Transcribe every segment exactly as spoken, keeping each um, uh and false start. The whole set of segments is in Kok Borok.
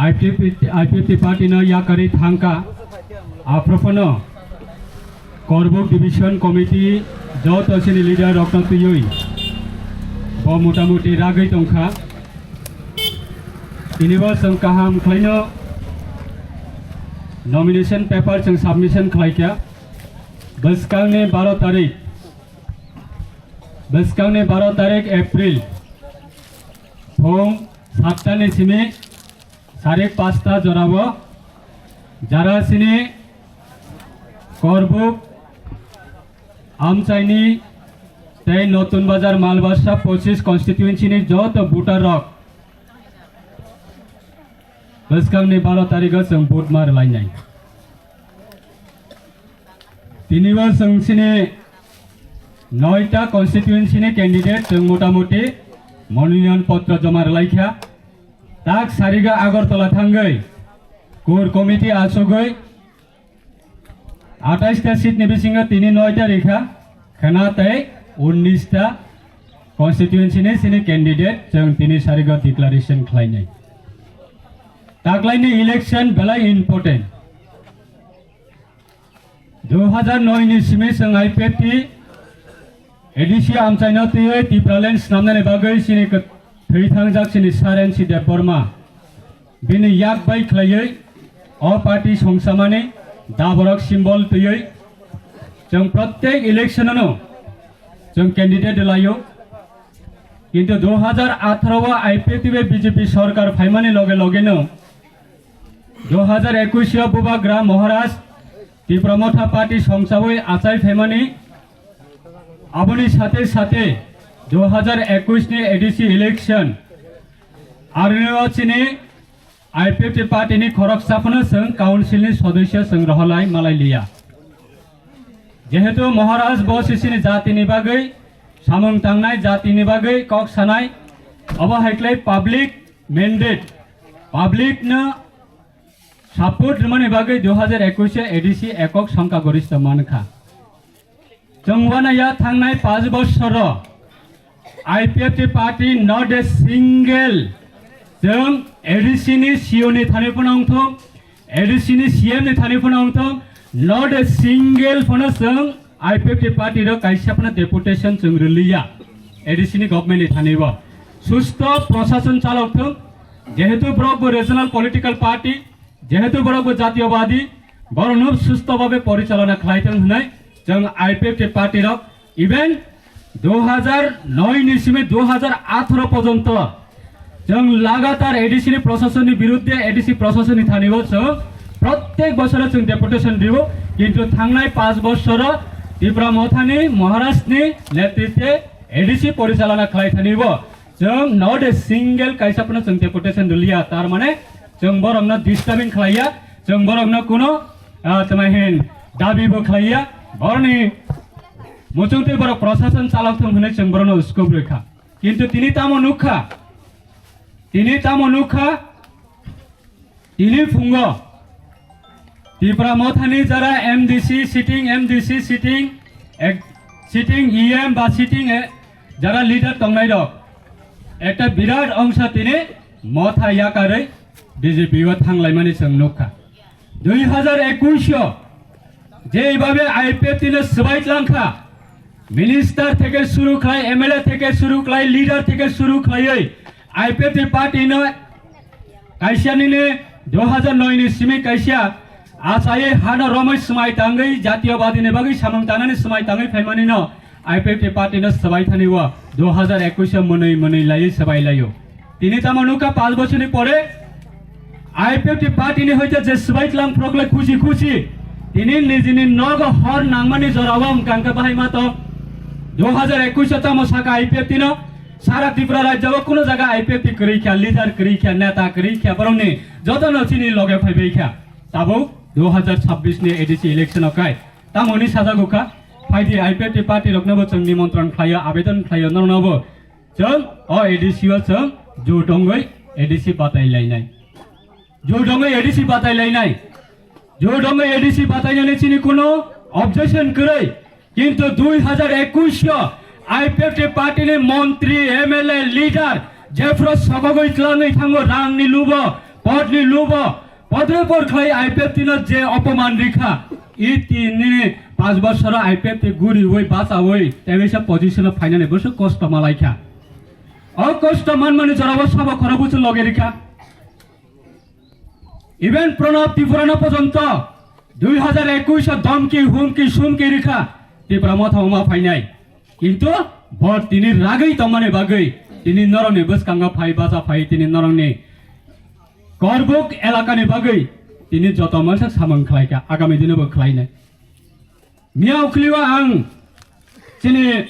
I P F T, I P F T party no yakarwi thangkha, aphuru phano Korbuk Division Committee joto chini leader rokno twiwi bo motamuti ragwi tongkha. Tinibo chwng kaham khlaino nomination paper chwng submission khlaikha. Bwskangni baro tarik, bwskangni baro tarik April, phung satta ni simi sarik pasta jorao jara chini Korbuk, Amchaini tei Notun Bazar Malbasa pochis constituency ni joto voter rok bwskangni baro tarigo chwng vote ma rwlainai. Tinibo chwng chini noita constituency ni candidate chwng motamuti mononoyan potro joma rwlaikha. Tak sariga Agartala thangwi core committee achugwi atais ta seat ni bisingo tini noita rikha, khwna tei unnis ta constituency ni chini candidate chwng tini sarigo declaration khlainai. Taklaini election belai important. Dui hazar noi ni simi chwng I P F T A D C amchaino twiwi Tipraland snamnani bagwi chini kw-, thwi thangjak chini Saren si Debbarma. Bini yak bai khlaiwi o party songsamani daborok symbol twiwi chwng protek election ano chwng candidate laio. Kintu dui hazar atharo o I P F T bai B J P sorkar phaimani loge logeno dui hazar ekush o Bubagra Maharaj Tipra Motha party songsawi achai phaimani, aboni sathe sathe dui hazar ekush ni A D C election aroni o chini I P F T party ni khoroksa phano chwng council ni sodosyo chwng rohorlai malai liya. Jehetu Maharaj bo sisini jati ni bagwi samung tangnai, jati ni bagwi kok sanai, obo hai khlai public mandate, public no support rwmani bagwi dui hazar ekush o A D C ekok songkha gorista mankha. Chwng uanaya thangnai panch bosoro I P F T party not a single, chwng A D C ni C E O ni thani phano wngthok, A D C ni C M ni thani phano wngthok, not a single phano chwng I P F T party rok kaisa phano deputation chwng rwliya A D C ni government ni thani bo. Susto prosason chalok thung, jehetu borok bo regional political party, jehetu borok bo jatiyobadi, borokno susto babe porichalona khlai thung hwnwi chwng I P F T party rok, even dui hazar noi ni simi dui hazar atharo porjonto chwng lagatar A D C ni prosason ni birudde, A D C prosason ni thani o chwng protek bosoro chwng deputation rio, kintu thangnai panch bosoro Tipra Mothani Maharaj ni netritwe A D C porichalona khlai thani bo. Chwng not a single kaisa phano chwng deputation rwliya, tar mane chwng borokno disturbing khlaiya, chwng borokno kuno, ah, tama hin dabi bo khlaiya, borokni muchungtwi borok prosason chalok thung hwnwi chwng borokno scope rwkha. Kintu tini tamo nukha, tini tamo nukha, tini phungo Tipra Mothani jara M D C sitting, M D C sitting, ek, sitting E M ba sitting, eh, jara leader tongnai rok, ekta birat ongsa tini Motha yakarwi B J P o thanglaimani chwng nukha. Dui hazar ekush o jeibabe I P F T no swbai tlangkha, minister theke suru khlai, M L A theke suru khlai, leader theke suru khlaiwi I P F T party no kaisa nini dui hazar noi ni simi kaisa achaiwi hano romwi swmai tangwi jatiyobadi ni bagwi samung tangnani swmai tangwi phaimani no I P F T party no swbai thani o dui hazar ekush o mwnwi mwnwi laiwi swbai laio. Tini tamo nukha panch bochorni pore I P F T party ni hoite je swbai tlang phroklai khusi khusi tini nijini nogo hor nangmani jorao wngkha bahai ma to. Dui hazar ekush o tamo saka I P F T no sara Tripura rajyo o kuno jaga I P F T kwrwi kha, leader kwrwi kha, neta kwrwi kha, borokni jotono chini loge phaibai kha. Tabuk dui hazar chabbish ni A D C election o kai tamoni sajago kha, phaidi I P F T party rokno bo chwng nimontron khlaio, abedon khlaio, norokno bo chwng o A D C o chwng jut wngwi A D C batai lainai. Jut wngwi A D C batai lainai. Jut wngwi A D C batainani chini kuno objection kwrwi. Kintu dui hazar ekush o I P F T party ni montri, M L A, leader jephru sokogwi tlangwi thango rangni lubo, Podni lubo, podre por khlai I P F T no je opoman rikha, i tini pas bosoro I P F T guri ui bacha ui, tebisa position o phainani bwswk kosto malaikha. O kosto manmani jorao sabo khoro busu loge rikha. Even Pranab Tripura no porjonto dui hajar ekush o domki, humki, sumki rikha, Tipra Motha ma phainai. Kintu bo tini ragwi tongmani bagwi tini norokni bwskango phai bacha phai tini norokni Korbuk elakani bagwi tini joto mansa samung khlaikha, agami dinobo khlainai. Mia ukhliwa ang chini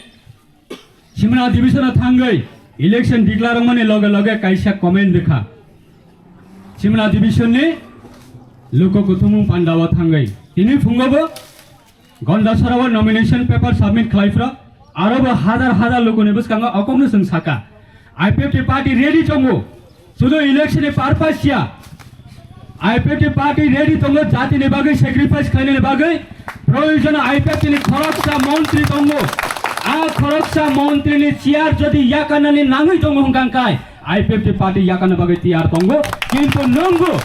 Simna division o thangwi election declare wngmani loge loge kaisa comment rikha. Simna division ni luku kuthumung pandao thangwi tini phungobo Gondasarao nomination paper submit khlai phro, aro bo hazar hazar lukuni bwskango okokno chwng saka. I P F T party ready tongo. Sudu election ni purpose ya. I P F T party ready tongo jati ni bagwi sacrifice khlainani bagwi. Proyojon I P F T ni khoroksa montri tongo. A khoroksa montri ni chair jodi yakanani nangwi tongo hwnkha kai. I P F T party yakana bagwi tiyar tongo, kintu nwngo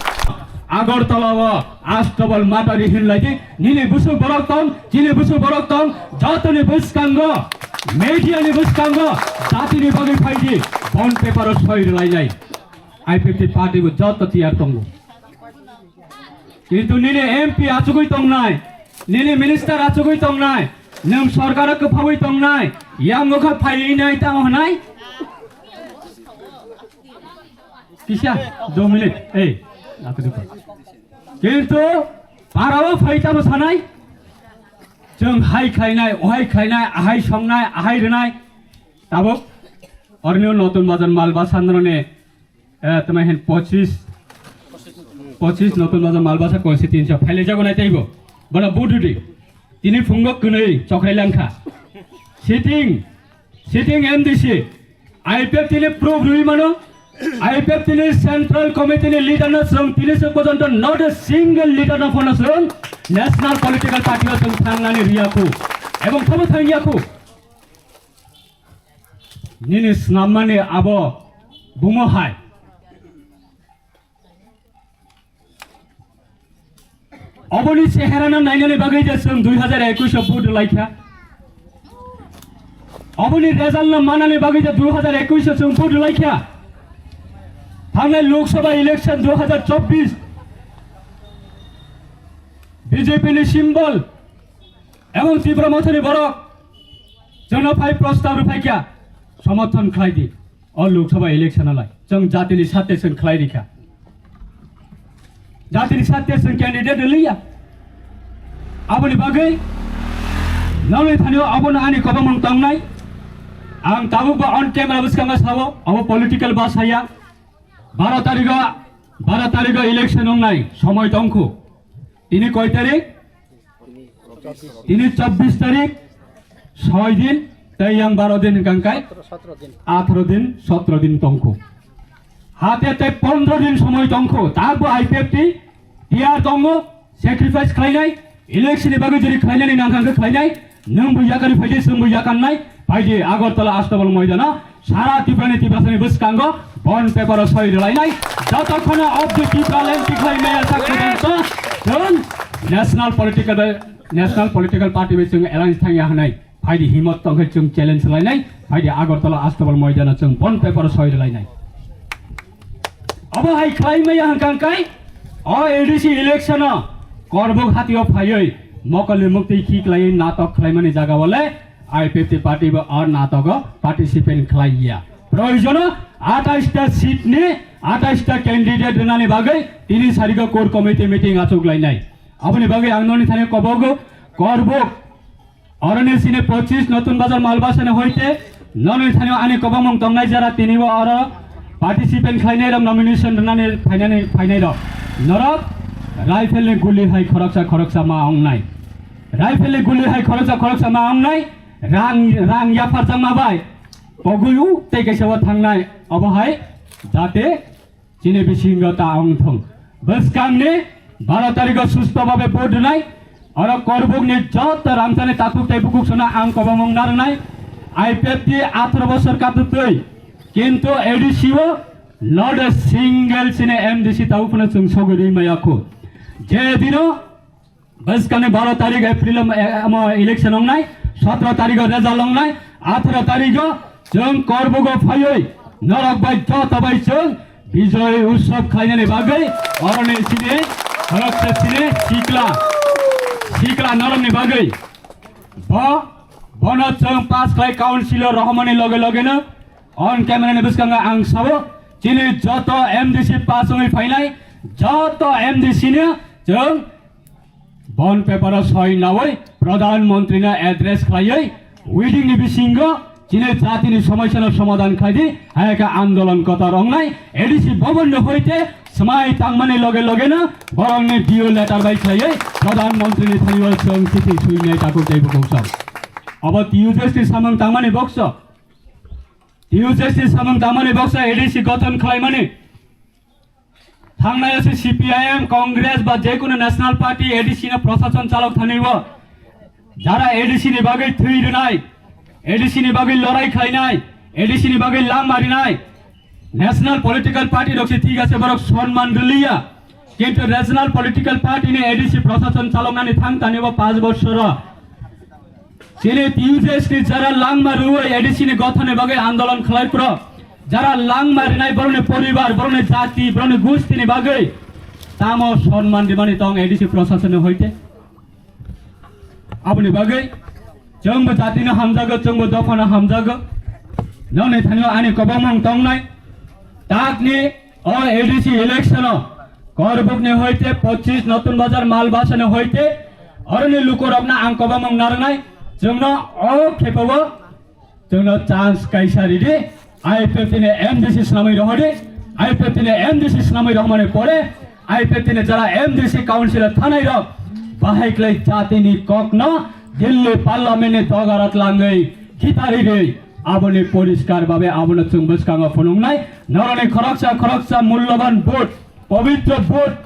Agartala o Astabal Matari hinlai di, nini busuk borok tong, chini busuk borok tong, jotoni bwskango, media ni bwskango, jatini bagwi phai di, bond paper o soi rwlainai. I P F T party bo joto tiyar tongo. Kintu nini M P achugwi tongnai, nini minister achugwi tongnai, nwng sorkaro kwphaui tongnai, yango kha phaiwi nai tamo hwnai? Kisa, do minute, ei, atudi pa. Kintu parao phai tamo sanai, chwng hai khlainai, ohai khlainai, ahai songnai, ahai rwnai, tabuk orni Notun Bazar Malbasa noroni Eh, tama hin pochis, pochis Notun Bazar Malbasa constituency phailai jago nai taibo. Bana bududi. Tini phungo kwnwi chokrai langkha. Sitting, sitting M D C, I P F T ni proof rwi mano, I P F T ni central committee ni leader no srong tini se porjonto not a single leader no phone srong national political party o srong thangnani riyakhu. Ebong thabo thangyakhu. Nini snammani abo bumo hai. Oboni cheherano nainani bagwi je chwng dui hajar ekush o vote laikha. Oboni result no manani bagwi je dui hajar ekush o chwng vote laikha. Thangnai Lok Sabha election dui hajar chobbish B J P ni symbol Ebong Tipra Mothani borok chwngno phai prostab rwphai kha, somorthon khlai di. O Lok Sabha election alai chwng jatini sathe chwng khlai rikha. Jatini sathe chwng candidate rwliya. Aboni bagwi nongni thani abono ani kobomung tongnai. Ang tabuk bo on camera bwskango sao, abo political ba saya. Baro tarigo, baro tarigo election wngnai somoi tongkhu. Tini koi tarik? Tini chobbish tarik, soi din, tei yang baro din hwnkha khe atharo din, sotro din tongkhu. Hate tei pondro din somoi tongkhu. Tabuk I P F T tiyar tongo, sacrifice khlainai, election ni bagwi jodi khlainani nangkha khe khlainai, nwng bo yakari phaidi, chwng bo yakannai, phaidi Agartala Astabal moidano, Sara Tiprani Tiprasani bwskango bond paper o soi rwlainai. Jotokhno of the Tipraland tikhlai maya sak porjonto chwng national political, national political party bai chwng alliance thangya hwnwi phaidi himot tongkhe chwng challenge lainai. Phaidi Agartala Astabal moidano chwng bond paper o soi rwlainai. Obo hai khlai maya hwnkha kai o A D C election o Korbuk hatio phaiwi mokolni muktwi khiklaiwi natok khlaimani jaga o le I P F T party bo o natogo participant khlai ya. Proyojono atais ta seat ni atais ta candidate rwnani bagwi tini sarigo core committee meeting achuk lainai. Aboni bagwi ang noni thani kobogo Korbuk oroni sini pochis Notun Bazar Malbasa ni hoite noni thani ani kobomung tongnai jara tini bo oro participant khlainai rok nomination rwnani phainani phainai rok norok rifle ni guli hai khoroksa khoroksa ma ongnai. Rifle ni guli hai khoroksa khoroksa ma ongnai. Rang, rang yapharjakma bai pogwi u tei kaisa o thangnai obo hai jate chini bisingo ta ong thung. Bwskangni baro tarigo susto babe vote rwnai. Oro Korbukni joto ramsani takhuk tei bukhuk sona ang kobomung narwnai. I P F T atharo bosor katutwi. Kintu A D C o Not a single sine M D C tau phano chwng sogwi rwi maya kho. Je dino bwskangni baro tarik April o, eh, amo election wngnai, sotro tarik o result wngnai, atharo tarik o chwng Korbugo phaiwi norok bai joto bai chwng Bijoy Utsav khlainani bagwi oroni sine khoroksa sine sikla, sikla norokni bagwi bo, bono chwng pass khlai council o rohormani loge logeno on camera ni bwskango ang sao, chini joto M D C pass wngwi phainai joto M D C no chwng bond paper o soi nawi Pradhan Mantri no address khlaiwi wedding ni bisingo chini jatini somosya no somadhan khlai di, hai khe andolon kotor wngnai A D C bhavan ni hoite swmai tangmani loge logeno borokni D O letter bai khlaiwi Pradhan Mantri ni thani o chwng chithi swinai takhuk tei bukhuk sok. Abo T U J S ni samung tangmani bokso. T U J S ni samung tangmani boksa A D C gothon khlaimani. Thangnai ase C P I M, Congress ba jekunu National Party A D C no prosason chalok thani o. Jara A D C ni bagwi thwi rwnai, A D C ni bagwi lorai khlainai, A D C ni bagwi langma rinai. National political party rok se thik ase, borok sonman rwliya. Kintu regional political party ni A D C prosason chaloknani thang tani o panch bochor o. Chini T U J S ni jara langma rwui A D C ni gothani bagwi andolon khlai phro, jara langma rinai borokni poribar, borokni jati, borokni gusti ni bagwi tamo sonman rimani tong A D C prosason ni hoite? Aboni bagwi chwngbo jati no hamjago, chwngbo dopha no hamjago. Nokni thani o ani kobomung tongnai. Takni o A D C election o Korbuk ni hoite, Pochis Notun Bazar, Malbasa ni hoite, oroni lukurokno ang kobomung narwnai. Chwngno o khepao chwngno chance kaisa ridi. I P F T ni M D C swnamwi rohordi. I P F T ni M D C swnamwi rohormani pore I P F T ni jara M D C council o thanai rok bahai khlai jatini kokno Delhi parliament ni dogarat langwi khitaridi. Aboni poriskar babe abono chwng bwskango phunuknai. Noroni khoroksa khoroksa mulloban vote, pobitro vote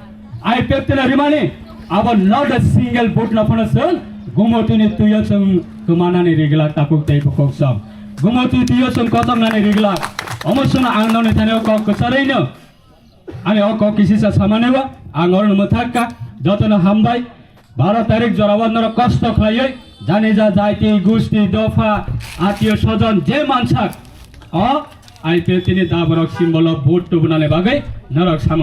I P F T no rimani, abo not a single vote no phano chwng Gumotini tuyo chwng kwmanani riglak takhuk tei bukhuk song. Gumoti tuyo chwng kotoknani riglak. Omo chwngno ang noni thani o kok kwcharwi no. Ani o kok kisisa samani o ang oro no mwthakka. Jotono hambai. Baro tarik jorao norok kosto khlaiwi jani ja jaiti, gusti, dopha, atiyo sojon je mansak o I P F T ni daborok symbol o vote tubunani bagwi norok samo